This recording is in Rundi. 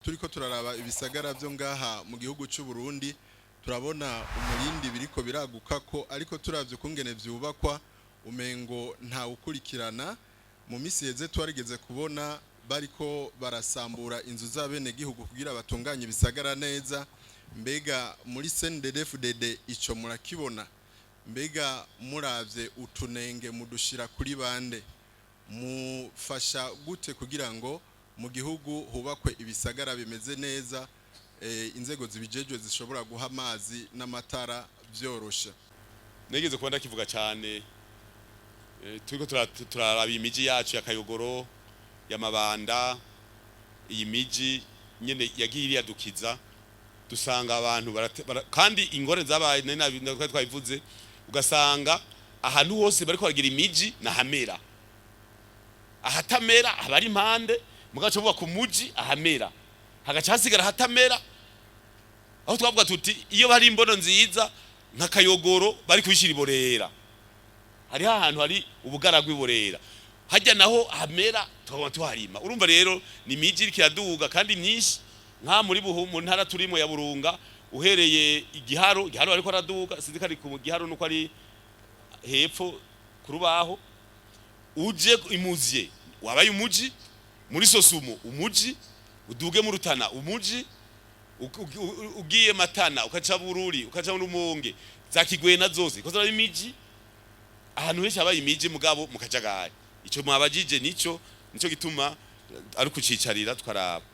Turiko turaraba ibisagara byo ngaha mu gihugu cy'u Burundi, turabona umurindi biriko biraguka ko, ariko turavye ukungene vyubakwa, umengo nta ukurikirana. Mu misi heze twarigeze kubona bariko barasambura inzu z'abenegihugu kugira batunganye ibisagara neza. Mbega muri CNDD-FDD ico murakibona? Mbega muravye utunenge mudushira kuri bande? Mufasha gute kugira ngo mu gihugu hubakwe ibisagara bimeze neza, inzego zibijejwe zishobora guha amazi n'amatara vyoroshe? Nigeze kuba ndakivuga cyane, turiko turaraba imiji yacu ya Kayogoro, ya Mabanda, iyi miji nyene yagiye iriyadukiza, dusanga abantu kandi ingorane zabaye nari twari twabivuze, ugasanga ahantu hose bariko baragira imiji nahamera, ahatamera haba ari impande, mugaca buba ku muji ahamera, hagaca hasigara ahatamera. Aho twavuga tuti iyo bari imbono nziza nka Kayogoro bari kubishira iborera, hariho ahantu hari ubugaragwa iborera, hajya naho hamera tukaba tuharima. Urumva rero ni imiji iriko iraduga kandi myinshi, nka muri buhu mu ntara turimo ya Burunga, uhereye Igiharo, Igiharo ariko araduga, sinzi ko ari ku Giharo nuko ari hepfo ku rubaho, uje imuzye wabaye umuji, muri Sosumo umuji, uduge mu Rutana umuji, ugiye Matana, ukaca Bururi, ukaca mu Rumonge, za Kigwena zose ko zaba imiji. Ahantu henshi habaye imiji mugabo mu kajagari. Ico mwabajije nico gituma ari kucicarira tukaraba.